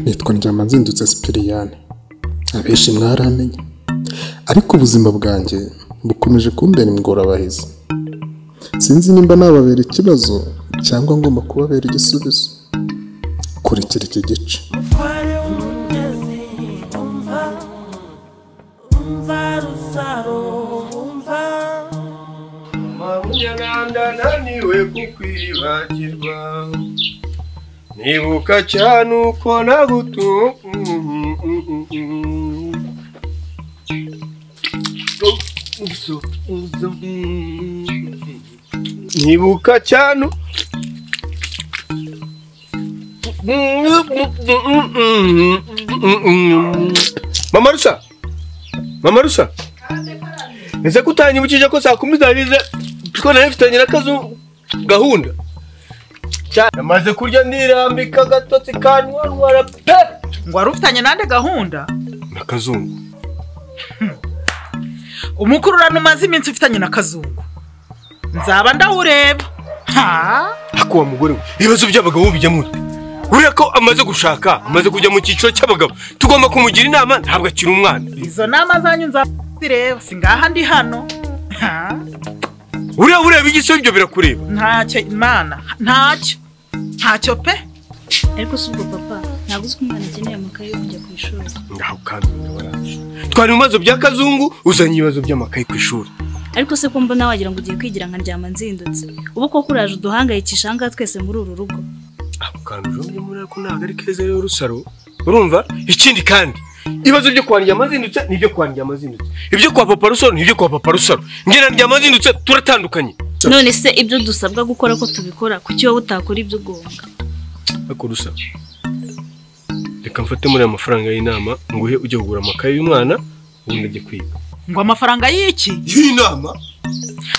Nitwa Ndyamanzindutse Sipiriyani, abenshi mwaramenye, ariko ubuzima bwanjye bukomeje kumbera ingorabahizi. Sinzi nimba nababera ikibazo cyangwa ngomba kubabera igisubizo. Kurikira iki gice. Nibuka cyane uko nagutu nibuka cyane Mama Rusa, Mama Rusa, ese kutanyibukije ko saa 10 zageze ko nari mfitanye n'akazu gahunda. Namaze kurya ndirambika agatotsi kantwara pe. Ngo wari ufitanye nande gahunda? Na Kazungu. Umukururano umaze iminsi ufitanye na Kazungu. Nzaba ndawureba. Ha? Ako wa mugore we, ibibazo by'abagabo bijya mute. Uriya ko amaze gushaka, amaze kujya mu cyiciro cy'abagabo. Tugomba kumugira inama, ntabwo akiri umwana. Izo nama zanyu nzazireba, singaha ndi hano. Ha? Uriya ureba igiso ibyo birakureba. Ntacyo Imana, ntacyo. Ntacyo pe. Ariko si ubwo papa, ntabwo uzi ko umwana akeneye amakaye yo kujya ku ishuri. Ngaho kandi waraje. Twari mu bibazo bya Kazungu, uzanye ibibazo by'amakaye ku ishuri. Ariko se ko mbona wagira ngo ugiye kwigira nka Ndyamanzindutse. Ubu koko uraje uduhangayikisha aha ngaha twese muri uru rugo. Ako kantu ujomye muri ako ntabwo ari keza rero Rusaro. Urumva? Ikindi kandi ibibazo byo kwa Ndyamanzindutse ni ibyo kwa Ndyamanzindutse. Ibyo kwa Papa Rusaro ni ibyo kwa Papa Rusaro. Njye na Ndyamanzindutse turatandukanye. None se ibyo dusabwa gukora ko tubikora, kuki wowe utakora ibyo ugomba? Ako Rusaro, reka mfate muri aya mafaranga y'inama nguhe ujye kugura amakaye y'umwana ubundi ajye kwiga. Ngo amafaranga y'iki? Y'inama?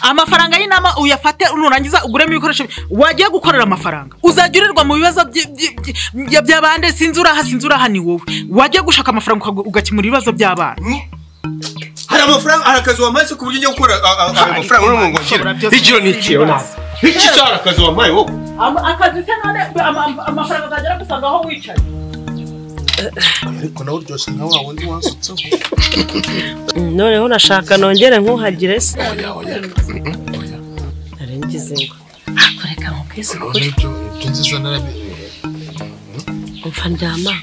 Amafaranga y'inama uyafate nurangiza uguremo ibikoresho wagiye gukorera amafaranga. Uzajya urirwa mu bibazo by'abande, sinzi uraha sinzi uraha ni wowe. Wagiye gushaka amafaranga ugakemura ibibazo by'abana. Hari amafaranga, hari akazi wampaye se ku buryo njya gukora ayo mafaranga none ngo ngira. Igiro ni iki? Iki cyari akazi wampaye wowe? Akazi se none amafaranga azagera gusanga aho wicaye. Ariko nawe uryoshye nka wa wundi wansutseho. Noneho urashaka nongere nkuhagire se? Oya oya. Oya. Narengize ngo akoreka nkubwize ukuri. Ibyo nziza naramenye. Umva ndyama.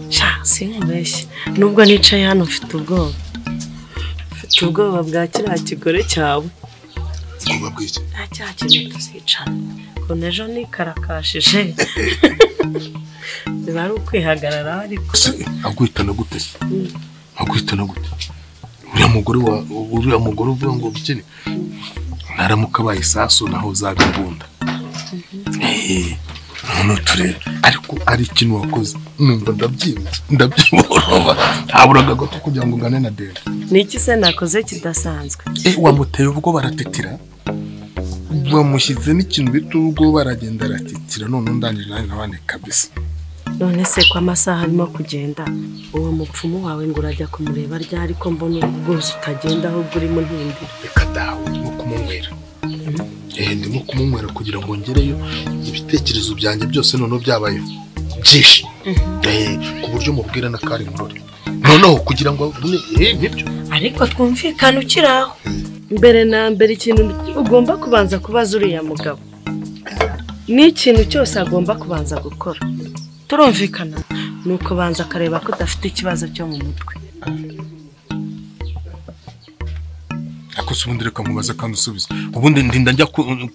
Sha sinkubeshye. Nubwo nicaye hano mfite ubwoba. Mfite ubwoba bwa kiriya kigore cyawe. Ubwoba bw'iki? Nta cya kintu tuzicana. Ko nejo nikarakashije. Biba ari ukwihagarara ariko. Aguhitana gute se? Aguhitana gute? Uriya mugore wa uriya mugore uvuga ngo bikene naramuka abaye isasu naho uzaba imbunda. None turebe ariko ari ikintu wakoze numva ndabyibuka ndabyiboroba haburaga gato kugira ngo ngane na Dede. Ni iki se nakoze kidasanzwe? Wamuteye ubwo baratetira, wamushyize n'ikintu bita ubwo baragenda aratitira, none ndangije nanjye nabane kabisa. None se ko amasaha arimo kugenda, uwo mupfumu wawe ngo urajya kumureba ryari ko mbona rwose utagenda ahubwo urimo ntindira? Reka dawe, ndimo kumunywera. Ndimo kumunywera kugira ngo ngereyo ibitekerezo byanjye byose noneho byabaye byinshi. Ku buryo mubwira na kari murore. Noneho kugira ngo nibyo. Ariko twumvikana ukiri aho. Mbere na mbere ikintu ugomba kubanza kubaza uriya mugabo ni ikintu cyose agomba kubanza gukora. Turumvikana nuko banza akareba ko udafite ikibazo cyo mu mutwe. Ako se ubundi reka nkubaze kandi usubize. Ubundi ndinda njya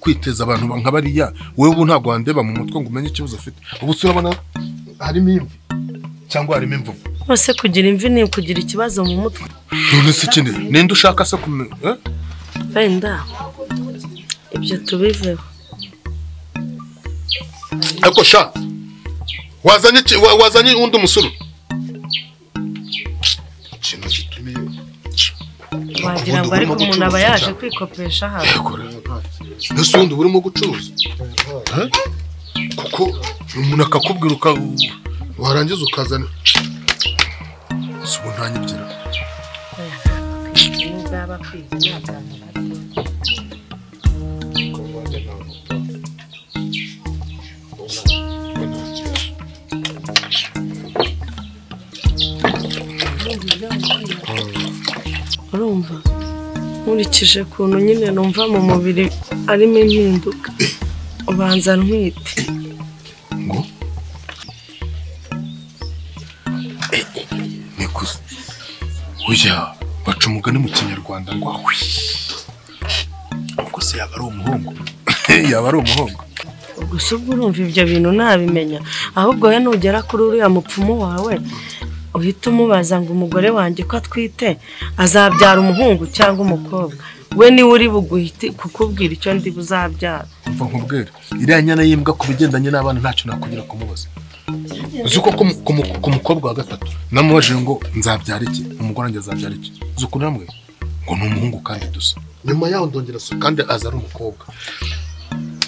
kwiteza abantu nka bariya, wewe ubu ntabwo wandeba mu mutwe ngo umenye ikibazo ufite. Ubu se urabona harimo imvi cyangwa harimo imvuvu? Bose kugira imvi ni kugira ikibazo mu mutwe. None se ikindi ninde ushaka se kumenya? Wenda ibyo tubiveho. Ariko sha wazanye wazanye undi musuru. Ikintu gitumiye. Wagira ngo ariko umuntu aba yaje kwikopesha hano. Ese ubundi burimo gucuruza? Kuko umuntu akakubwira warangiza ukazana. Ubu ntanyibyira. Urumva nkurikije ukuntu nyine numva mu mubiri arimo impinduka ubanza ntwite. Ngo nikuze oya baca umugani mu Kinyarwanda ngo ahwi. Ubwo se yaba ari umuhungu? Yaba ari umuhungu. Ubwo se ubwo urumva ibyo bintu nabimenya, ahubwo we nugera kuri uriya mupfumu wawe uhita umubaza ngo umugore wanjye ko atwite azabyara umuhungu cyangwa umukobwa, we niwe uri buguhite kukubwira icyo ndi buzabyara. Umva nkubwire, iriya nyana y'imbwa ku bigendanye n'abana ntacyo nakugira kumubaza. Uzi ko ku mukobwa wa gatatu namubajije ngo nzabyara iki, umugore wanjye azabyara iki, uzi ukuntu namwe ngo ni umuhungu kandi dusa. Nyuma yaho ndongera kandi aza ari umukobwa.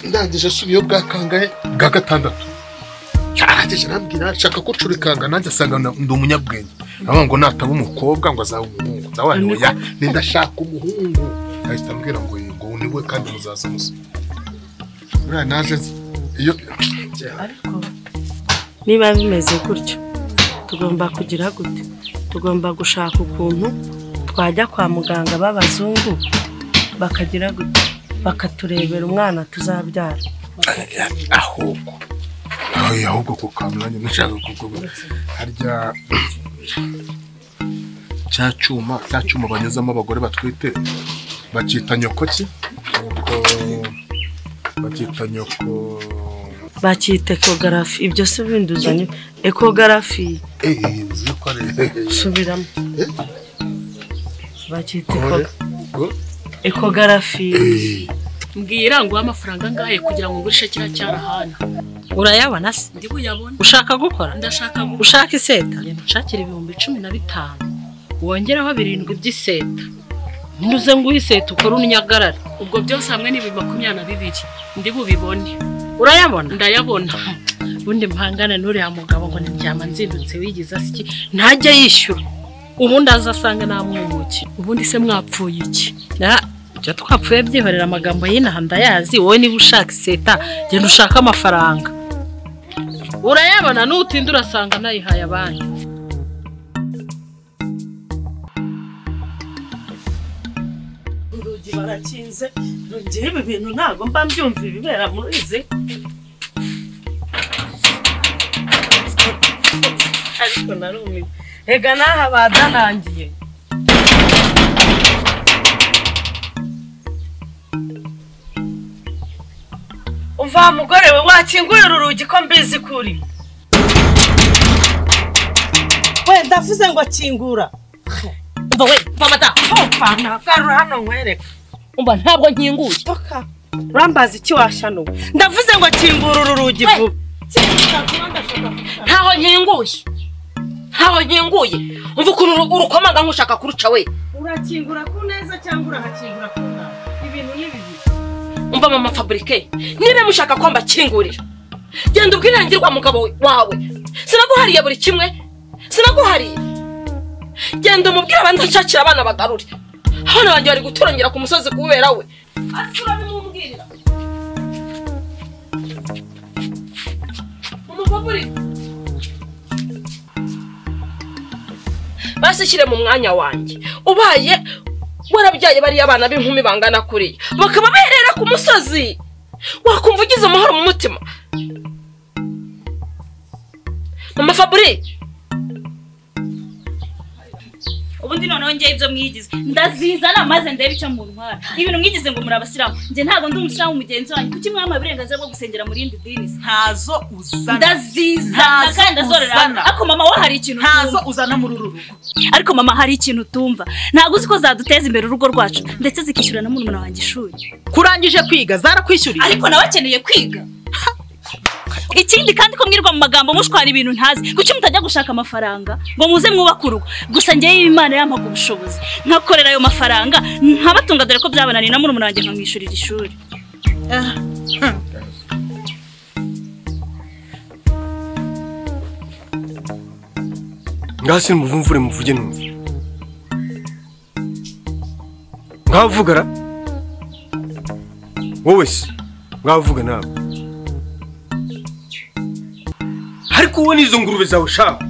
Ndangije asubiyeho bwa kangahe bwa gatandatu. Arangije arambwira nshaka ko curikanga nanjye asanga ndi umunyabwenge. Aravuga ngo nataba umukobwa ngo azaba umuhungu. Ndabaye oya ndashaka umuhungu. Ahita ambwira ngo yego ni we kandi muzaza musa. Buriya naje iyo ariko niba bimeze gutyo tugomba kugira gute? Tugomba gushaka ukuntu twajya kwa muganga b'abazungu bakagira gute, bakaturebera umwana tuzabyara. Ahubwo ahubwo ku kantu nanjye nashaka kuvuga harya cya cyuma banyuzamo abagore batwite bakita nyoko ki? Bakita nyoko bakita ekogarafi. Ibyo se binduzanye ekogarafi. Subiramo bakita ekogarafi. Mbwira ngo amafaranga angahe kugira ngo ngurishe kira cyarahana. Urayabona se? Ndi buyabona. Ushaka gukora? Ndashaka gukora. Ushaka iseta? Nshakira 15,000. Wongeraho 7 by'iseta. Ntuze ngo uyiseta ukora unyagarara. Ubwo byose hamwe ni 22. Ndi bubibone. Urayabona? Ndayabona. Ubundi mpangana n'uriya mugabo ngo ndyama nzindutse wigize asiki ntajya yishyura. Ubundi azasanga namwumuki. Ubundi se mwapfuye iki? Na ibyo twapfuye byihorera amagambo y'inaha ndayazi. Wowe niba ushaka iseta genda ushaka amafaranga. Urayabona nutinda urasanga nayihaye abandi. Urugi barakinze ngiye ibi bintu ntago mba mbyumva ibibera muri izi. Ariko narumiwe. Ega naha badanangiye. Umva mugore we wakinguye urugi ko mbizi kuri. We ndavuze ngo kingura. Umva we, umva mata. Umva ntagarura hano nkwereka. Umva ntabwo nkinguye. Toka. Urambaza iki washanuwe? Ndavuze ngo kingura uru rugi vuba. Ntaho nkinguye. Ntaho nkinguye. Umva ukuntu urukomanga nkushaka kuruca we. Urakingura ku neza cyangwa urahakingura ku nabi? Ibintu ni bibiri. Umva mama Fabrice, niba mushaka ko mbakingurira, genda ubwirangirwa mugabo wawe. Sinaguhariye buri kimwe, sinaguhariye. Genda umubwire abanza nshakira abana bagarure. Abana banjye bari gutorongera ku musozi kubera we. Asura bimubwirira. Mama Fabrice, bashyire mu mwanya wanjye. Ubaye warabyaye bari abana b'inkumi bangana kuriya bakaba berera ku musozi, wakumva ugize amahoro mu mutima. Mama Fabrice, ubundi noneho ngiye ibyo mwigize ndazizana maze ndebe icyo muntwara. Ibintu mwigize ngo muri abasilamu, nje ntago ndi umusilamu mugenzi wanyu. Kuki mwama uburenganzira bwo gusengera muri indi dini? Ntazo uzana. Ndazizana kandi ndazorera. Ariko mama wa hari ikintu ntazo uzana muri uru rugo. Ariko mama hari ikintu utumva. Ntago uzi ko zaduteza imbere urugo rwacu ndetse zikishyura na murumuna wanjye ishuri. Kurangije kwiga zarakwishyuriye. Ariko nawe akeneye kwiga. Ikindi kandi ko mwirwa mu magambo mushwara ibintu ntazi. Kuki mutajya gushaka amafaranga ngo muze mwubake urugo? Gusa njyewe Imana yampaga ubushobozi nkakorera ayo mafaranga nkabatunga, dore ko byabananiye na murumuna wanjye nkamwishyurira ishuri. Ngasi muvumvure muvuge numve. Ngavugara wowe se ngavuga nawe. Ariko ubona izo ngurube zawe shaka.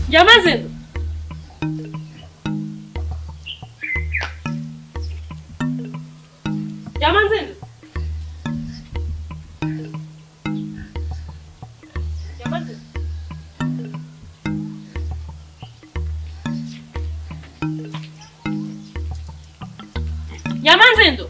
Yamaze Yamaze Yamaze Yamaze ndo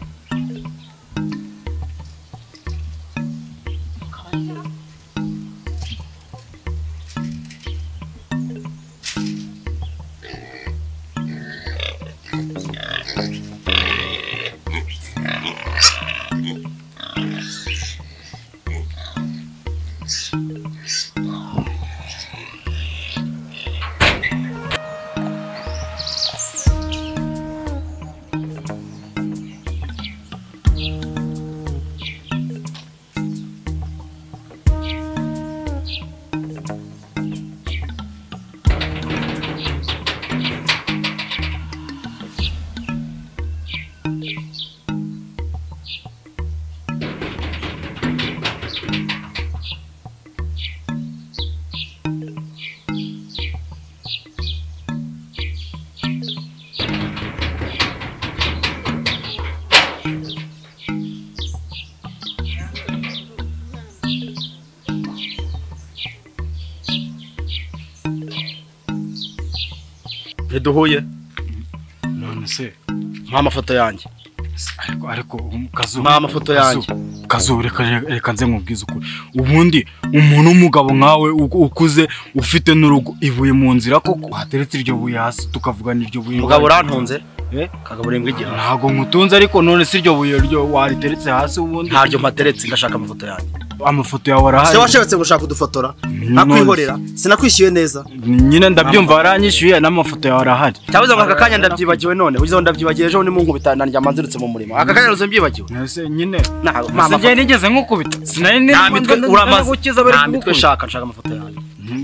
Ntiduhuye none se mpa amafoto yanjye. Ariko Kazu, mpa amafoto yanjye. Kazu, reka nze nkubwize ukuri. Ubundi umuntu w'umugabo nkawe ukuze ufite n'urugo, ibuye mu nzira koko hateretse iryo buye hasi tukavugana iryo buye. Mugabo urantunze? Kagabo urembwa igihe. Ntago nkutunze, ariko none si iryo buye ryo wariteretse hasi ubundi. Ntaryo mpateretse, ndashaka amafoto yanjye. Amafoto yawe arahari. Se washobotse gushaka udufotora nakwihorera, sinakwishyuye neza. Nyine ndabyumva waranyishyuye n'amafoto yawe arahari. Cyabuze ngo aka kanya ndabyibagiwe none, ugize ndabyibagiye ejo ni munkubita nanjye manzirutse mu murima. Aka kanya ruze mbyibagiwe. Ese nyine ntabwo mama nigeze nkukubita. Sinari nta mitwe uramaze nta mitwe, shaka nshaka amafoto yanjye.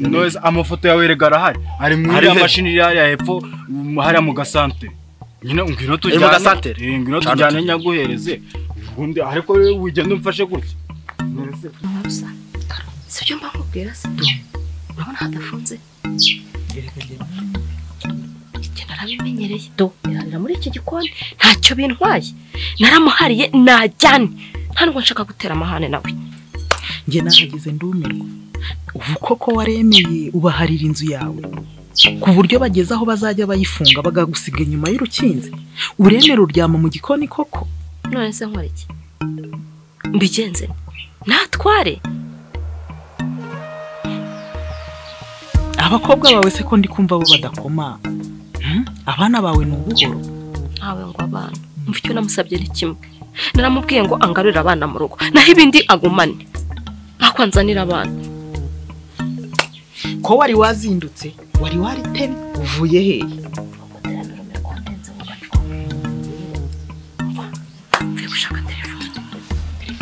None amafoto yawe rega arahari. Ari muri ya mashini iri hariya hepfo hariya mu gasantere. Nyine ngwino tujyane. Mu gasantere. Ngwino tujyane nyaguhereze. Ubundi ariko wigenda umfashe gutya. Sibyo mba nkubwira se? Urabona hadafunze? Njye narabimenyereye do irarira muri iki gikoni ntacyo bintwaye, naramuhariye najyane, nta nubwo nshaka gutera amahane nawe. Njye nahageze ndumirwa. Ubu koko waremeye ubaharira inzu yawe ku buryo bageze aho bazajya bayifunga bagagusiga inyuma y'urukinzi? Uremera uryama mu gikoni koko? None se nkora iki? Mbigenze natware abakobwa bawe se ko ndi kumva bo badakoma? Abana bawe ni ubuhoro. Ntawe ngo abana mva icyo namusabye ni kimwe, naramubwiye ngo angarurire abana mu rugo, naho ibindi agumane, akwanzanira abana. Ko wari wazindutse, wari waritemye, uvuye hehe?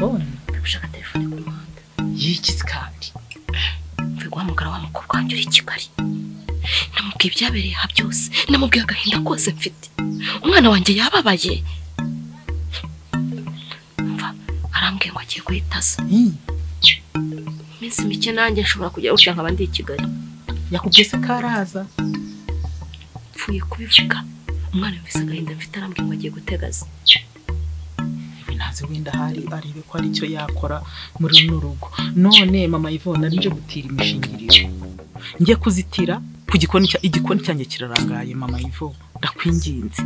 Telefone? Gushaka telefone ku muhanda. Yiki kandi? Mvuye guhamagara wa mukobwa wanjye uri i Kigali. Namubwiye ibyabereye aha byose, namubwiye agahinda kose mfite. Umwana wanjye yababaye. Mva arambwiye ngo agiye guhitaza. Iminsi mike nanjye nshobora kujya gutya nkaba ndi i Kigali. Yakubwiye se karaza? Mvuye kubivuga. Umwana yumvise agahinda mfite arambwiye ngo agiye gutegaza. Naze wenda hari arebe ko ari cyo yakora muri runo rugo. None mama Yvonne ari nje gutira imishingiriro. Ngiye kuzitira ku gikoni cya igikoni cyanjye kirarangaye mama Yvonne ndakwinginze.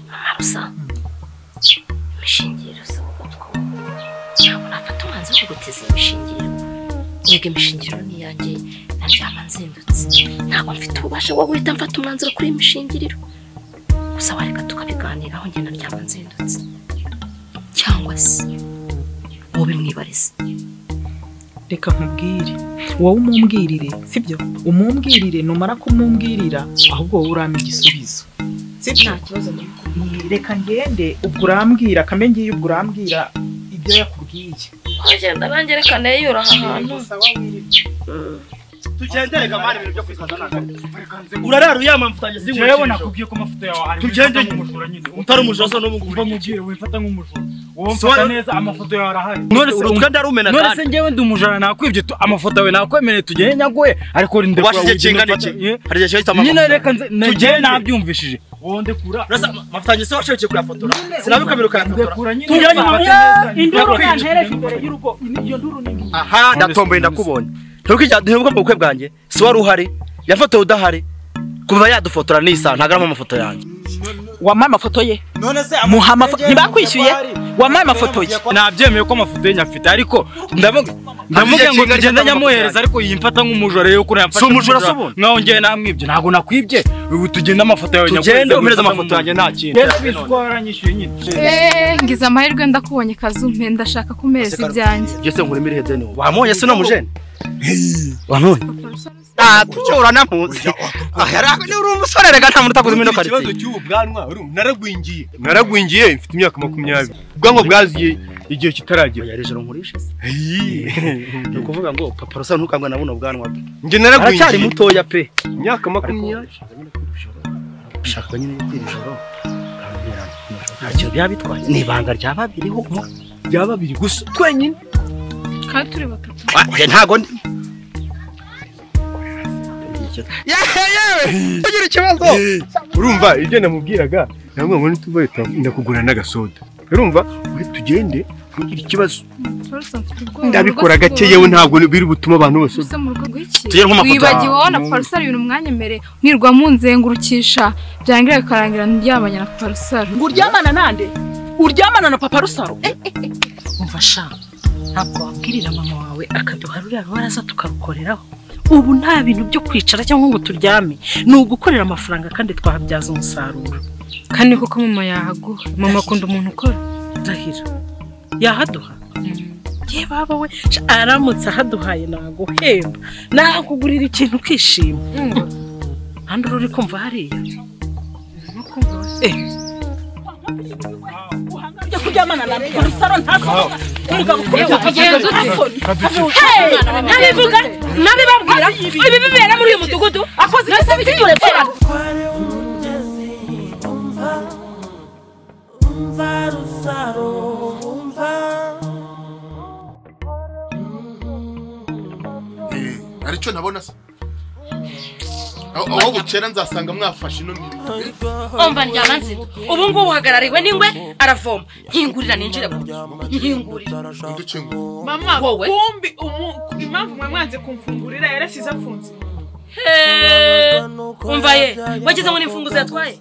Mama Rusa. Imishingiriro se utwo. Ntabwo nafata umwanzuro wo gutiza imishingiriro. Yego imishingiriro ni yanjye naryama nzindutse. Ntabwo mfite ububasha bwo guhita mfata umwanzuro kuri imishingiriro. Gusa wareka tukabiganiraho njye naryama nzindutse. Cyangwa se wowe mwibarize. Reka nkubwire, wowe umumbwirire, sibyo? Umumbwirire numara kumumbwirira ahubwo wowe urampa igisubizo. Sibyo? Nta kibazo ndamukubwira. Reka ngende ubwo urambwira kambe ngiye ubwo urambwira ibyo yakubwiye. Wagenda nanjye reka neyura aha hantu. Tugende reka mani ibintu byo kwisaza naka. Urarara uyama mfutanye zimwe. Jewe nakubwiye ko amafoto yawe ari tugende umujura nyine. Utari umujura so n'ubu ngubu mubwire wifata nk'umujura. Wowe mfata neza amafoto yawe arahari. None se urutwa ndarumena kandi. None se ngewe ndi umujura nakwibye amafoto yawe nakwemereye tugende nyagoye ariko rinde kwa washije kingana iki? Hari igihe cyahita mama. Nyine reka tugende nabyumvishije. Wowe ndekura. Urasa mafutanye se washoboye kuyafotora. Sinabikamera ukayafotora. Tugende induru kantereje imbere y'urugo. Iyo nduru ni aha ndatomboye ndakubonye. Ntuko mu bukwe bwanjye si wari uhari yafotowe udahari kuva yadufotora nisa ntagarama amafoto yanjye. Wampaye amafoto ye? None se ntibakwishyuye? Wampaye amafoto ye? Nabyemeye ko amafoto ye nyafite ariko ndavuga ngo tugende nyamuhereza ariko yimfata nk'umujura rero ukuntu yamfashe. Si umujura se ubundi? Nkaho ngewe namwibye ntabwo nakwibye. Ubu tugende amafoto yawe nyaguhereza. Tugende umereze amafoto yanjye nta kintu. Ngize amahirwe ndakubonye Kazumpe ndashaka kumeza ibyanjye. Njye se nkurimo irihe deni wowe? Wamubonye se uno mujene? Wamubonye? Tura namuzi. Uri umusore rega nta muntu utaguze muri ino karitsiye. Ikibazo cy'ubu bwanwa naragwingiye. Naragwingiye mfite imyaka 20. Ubwanwa bwaziye igihe kitaragera. Yari ijoro nkurishe se. Ni ukuvuga ngo papa Rusa ntukangwe na buno bwanwa bwe. Njye naragwingiye. Aracyari mutoya pe. Imyaka 20. Ushaka nyine kwira ijoro. Ntacyo byaba bitwaye. Ni ibanga rya babiri ho. Rya babiri gusa twenyine. Kandi turi batatu. Oya ntago ndi. Yewe tugira ikibazo. Urumva ibyo namubwiraga namwe ngo nituvayo ndakugura n'agasoda. Urumva uri tugende ntugire ikibazo. Ndabikora gake yewe ntabwo biri butuma abantu bose. Tugere nko mafoto. Wibagiwe wabona Parusaro ibintu mwanyemere nirwa munzengurukisha byangira bikarangira ndyamanye na Parusaro. Ngo uryamana nande? Uryamana na Papa Rusaro? Umva sha ntabwo wabwirira mama wawe akaduha ruriya rubaraza tukarukoreraho. Ubu nta bintu byo kwicara cyangwa ngo turyame ni ugukorera amafaranga kandi twahabyaza umusaruro. Kandi koko mama yahaguha. Mama akunda umuntu ukora. Ndahira yahaduha. Ye baba we aramutse ahaduhaye naguhemba nakugurira ikintu ukishima. Handi uri kumva hariya ujya kuryamana na Rusaro ntasoma umugabo nabivuga nabibabwira ibi bibera muri uyu mudugudu akoze icyo. Aricyo nabona se aho bukera nzasanga mwafashe ino mirimo. Umva ndyama nzima ubu ngubu uhagarariwe n'ingwe aravoma nkingurira ninjire mu nzu nkingurira. Mama kumbi impamvu mwe mwanze kumfungurira yarasize afunze. Umva ye wageze ngo n'imfunguzo yatwaye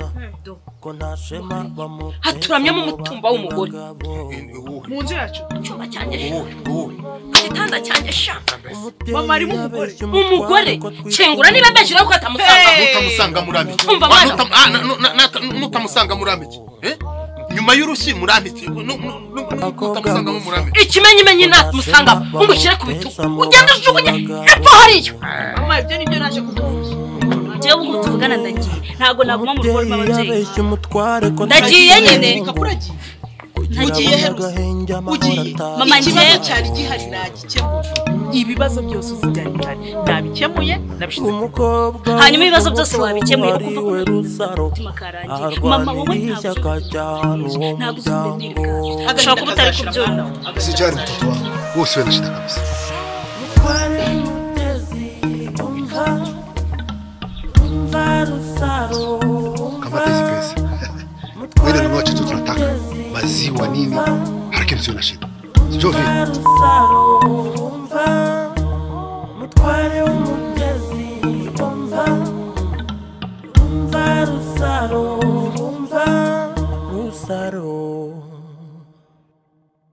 haturamyemo umutumba w'umugore mu nzu yacu mu cyumba cyanjye ku gitanda cyanjye sha. Mama arimo umugore umugore kingura niba mbejira ko atamusanga utamusanga murambike. Nutamusanga murambike nyuma y'urushyi murambike utamusanga murambike ikimenyimenyi natmusanga umushyire ku bitugu ugenda ujugunye epfo hariyo. Mama ibyo nibyo naje kuduhuza. Jewe ubu tuvugana ndagiye ntago naguma mu rugo rw'ababyeyi ndagiye nyine. Ugiye heruza, ugiye. Mama, ikibazo njyewe- cyari gihari nagikemura. Ibibazo byose uzi byari bihari nabikemuye, nabishyize. Hanyuma ibibazo byose wabikemuye, ukumva ko umutima karangiye. Mama, wowe ntabwo uzi uburemere bwabyo, ushobora kuba utari kubyumva. Usijali mtoto wangu, wewe usiwe na shida kabisa. Kamata hizi pesa. Wewe nunua chochote tunataka, maziwa nini, lakini usiwe na shida. Sio vile.